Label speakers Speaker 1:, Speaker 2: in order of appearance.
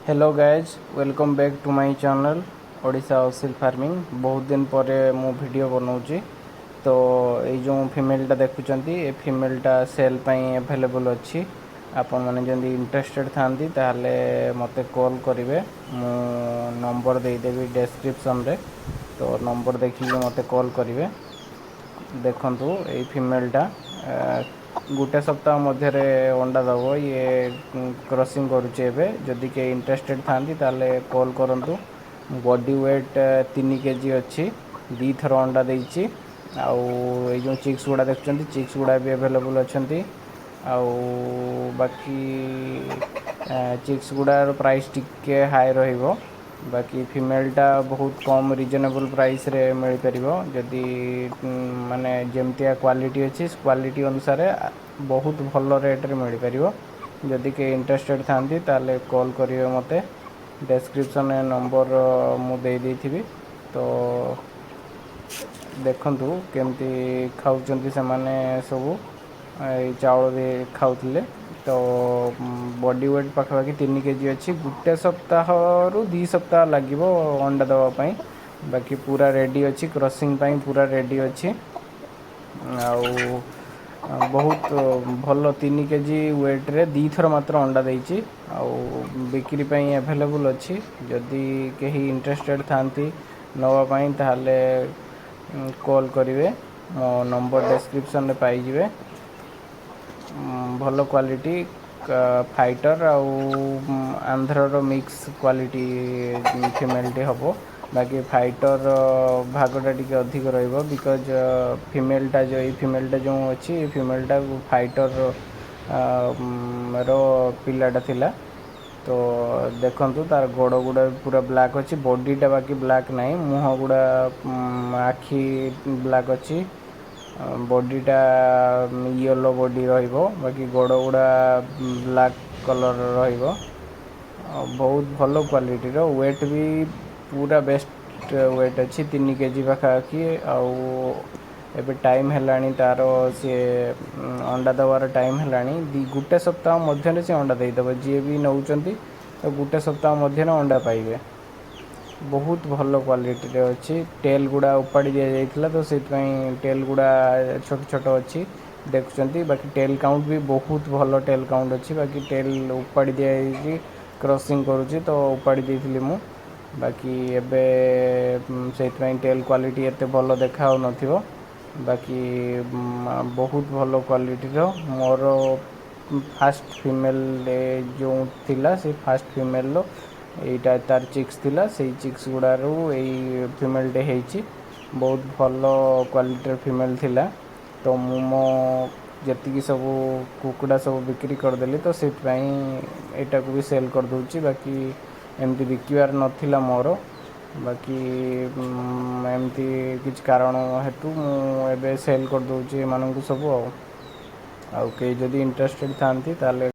Speaker 1: Hello guys, welcome back to my channel Odisha Asil farming. ବହୁତ ଦିନ ପରେ ମୁଁ ଭିଡ଼ିଓ ବନାଉଛି। ତ ଏଇ ଯେଉଁ ଫିମେଲଟା ଦେଖୁଛନ୍ତି, ଏ ଫିମେଲଟା ସେଲ୍ ପାଇଁ ଆଭେଲେବୁଲ୍ ଅଛି। ଆପଣମାନେ ଯଦି ଇଣ୍ଟରେଷ୍ଟେଡ଼୍ ଥାଆନ୍ତି, ତାହେଲେ ମୋତେ କଲ୍ କରିବେ। ମୁଁ ନମ୍ବର ଦେଇଦେବି ଡେସ୍କ୍ରିପସନ୍ରେ, ତ ନମ୍ବର ଦେଖିକି ମୋତେ କଲ୍ କରିବେ। ଦେଖନ୍ତୁ, ଏଇ ଫିମେଲଟା ଗୋଟେ ସପ୍ତାହ ମଧ୍ୟରେ ଅଣ୍ଡା ଦେବ। ଇଏ କ୍ରସିଂ କରୁଛି ଏବେ। ଯଦି କେହି ଇଣ୍ଟରେଷ୍ଟେଡ଼୍ ଥାଆନ୍ତି, ତାହେଲେ କଲ୍ କରନ୍ତୁ। ବଡି ୱେଟ୍ 3 କେଜି ଅଛି। ଦୁଇଥର ଅଣ୍ଡା ଦେଇଛି। ଆଉ ଏଇ ଯେଉଁ ଚିକ୍ସ ଗୁଡ଼ା ଦେଖୁଛନ୍ତି, ଚିକ୍ସ ଗୁଡ଼ା ବି ଆଭେଲେବୁଲ୍ ଅଛନ୍ତି। ଆଉ ବାକି ଚିକ୍ସ ଗୁଡ଼ାର ପ୍ରାଇସ୍ ଟିକେ ହାଇ ରହିବ। ବାକି ଫିମେଲଟା ବହୁତ କମ୍ ରିଜନେବଲ୍ ପ୍ରାଇସ୍ରେ ମିଳିପାରିବ। ଯଦି ମାନେ ଯେମିତିଆ କ୍ୱାଲିଟି ଅଛି, କ୍ୱାଲିଟି ଅନୁସାରେ ବହୁତ ଭଲ ରେଟ୍ରେ ମିଳିପାରିବ। ଯଦି କେହି ଇଣ୍ଟରେଷ୍ଟେଡ଼୍ ଥାଆନ୍ତି, ତାହେଲେ କଲ୍ କରିବେ ମୋତେ। ଡେସ୍କ୍ରିପସନ୍ରେ ନମ୍ବର ମୁଁ ଦେଇଦେଇଥିବି। ତ ଦେଖନ୍ତୁ କେମିତି ଖାଉଛନ୍ତି ସେମାନେ ସବୁ। ଏଇ ଚାଉଳ ବି ଖାଉଥିଲେ। ତ ବଡି ୱେଟ୍ ପାଖାପାଖି 3 କେଜି ଅଛି। ଗୋଟେ ସପ୍ତାହରୁ 2 ସପ୍ତାହ ଲାଗିବ ଅଣ୍ଡା ଦେବା ପାଇଁ। ବାକି ପୁରା ରେଡ଼ି ଅଛି, କ୍ରସିଂ ପାଇଁ ପୁରା ରେଡ଼ି ଅଛି। ଆଉ ବହୁତ ଭଲ, 3 କେଜି ୱେଟ୍ରେ ଦୁଇଥର ମାତ୍ର ଅଣ୍ଡା ଦେଇଛି ଆଉ ବିକ୍ରି ପାଇଁ ଆଭେଲେବୁଲ୍ ଅଛି। ଯଦି କେହି ଇଣ୍ଟରେଷ୍ଟେଡ଼୍ ଥାଆନ୍ତି ନେବା ପାଇଁ, ତାହେଲେ କଲ୍ କରିବେ। ମୋ ନମ୍ବର ଡେସ୍କ୍ରିପସନ୍ରେ ପାଇଯିବେ। ଭଲ କ୍ୱାଲିଟି ଫାଇଟର୍ ଆଉ ଆନ୍ଧ୍ରର ମିକ୍ସ କ୍ୱାଲିଟି ଫିମେଲଟି ହେବ। ବାକି ଫାଇଟର୍ ଭାଗଟା ଟିକେ ଅଧିକ ରହିବ, because ଫିମେଲଟା ଯେଉଁ ଏଇ ଫିମେଲଟା ଯେଉଁ ଅଛି, ଏ ଫିମେଲଟା ଫାଇଟର୍ ର ପିଲାଟା ଥିଲା। ତ ଦେଖନ୍ତୁ, ତାର ଗୋଡ଼ ଗୁଡ଼ା ପୁରା ବ୍ଲାକ୍ ଅଛି, ବଡ଼ିଟା ବାକି ବ୍ଲାକ୍ ନାହିଁ। ମୁହଁ ଗୁଡ଼ା, ଆଖି ବ୍ଲାକ୍ ଅଛି, ବଡ଼ିଟା ୟେଲୋ ବଡି ରହିବ, ବାକି ଗୋଡ଼ ଗୁଡ଼ା ବ୍ଲାକ୍ କଲର୍ ରହିବ। ବହୁତ ଭଲ କ୍ୱାଲିଟିର, ୱେଟ୍ ବି ପୁରା ବେଷ୍ଟ ୱେଟ୍ ଅଛି, 3 କେଜି ପାଖାପାଖି। ଆଉ ଏବେ ଟାଇମ୍ ହେଲାଣି ତାର, ସିଏ ଅଣ୍ଡା ଦେବାର ଟାଇମ୍ ହେଲାଣି। ଗୋଟେ ସପ୍ତାହ ମଧ୍ୟରେ ସେ ଅଣ୍ଡା ଦେଇଦେବ। ଯିଏ ବି ନେଉଛନ୍ତି, ତ ଗୋଟେ ସପ୍ତାହ ମଧ୍ୟରେ ଅଣ୍ଡା ପାଇବେ। ବହୁତ ଭଲ କ୍ୱାଲିଟିରେ ଅଛି। ଟେଲ୍ ଗୁଡ଼ା ଉପାଡ଼ି ଦିଆଯାଇଥିଲା, ତ ସେଇଥିପାଇଁ ଟେଲ୍ ଗୁଡ଼ା ଛୋଟ ଛୋଟ ଅଛି, ଦେଖୁଛନ୍ତି। ବାକି ଟେଲ୍ କାଉଣ୍ଟ ବି ବହୁତ ଭଲ ଟେଲ୍ କାଉଣ୍ଟ ଅଛି। ବାକି ଟେଲ୍ ଉପାଡ଼ି ଦିଆଯାଇଛି, କ୍ରସିଂ କରୁଛି ତ ଉପାଡ଼ି ଦେଇଥିଲି ମୁଁ। ବାକି ଏବେ ସେଇଥିପାଇଁ ଟେଲ୍ କ୍ୱାଲିଟି ଏତେ ଭଲ ଦେଖାହେଉନଥିବ। ବାକି ବହୁତ ଭଲ କ୍ୱାଲିଟିର। ମୋର ଫାଷ୍ଟ ଫିମେଲ୍ ଯେଉଁ ଥିଲା, ସେଇ ଫାଷ୍ଟ ଫିମେଲ୍ର ଏଇଟା ତାର ଚିକ୍ସ ଥିଲା। ସେଇ ଚିକ୍ସ ଗୁଡ଼ାରୁ ଏଇ ଫିମେଲ୍ଟେ ହେଇଛି। ବହୁତ ଭଲ କ୍ୱାଲିଟିର ଫିମେଲ୍ ଥିଲା। ତ ମୁଁ ମୋ ଯେତିକି ସବୁ କୁକୁଡ଼ା ସବୁ ବିକ୍ରି କରିଦେଲି, ତ ସେଇଥିପାଇଁ ଏଇଟାକୁ ବି ସେଲ୍ କରିଦେଉଛି। ବାକି ଏମିତି ବିକିବାର ନଥିଲା ମୋର। ବାକି ଏମିତି କିଛି କାରଣ ହେତୁ ମୁଁ ଏବେ ସେଲ୍ କରିଦେଉଛି ଏମାନଙ୍କୁ ସବୁ। ଆଉ କେହି ଯଦି ଇଣ୍ଟରେଷ୍ଟେଡ଼୍ ଥାଆନ୍ତି, ତାହେଲେ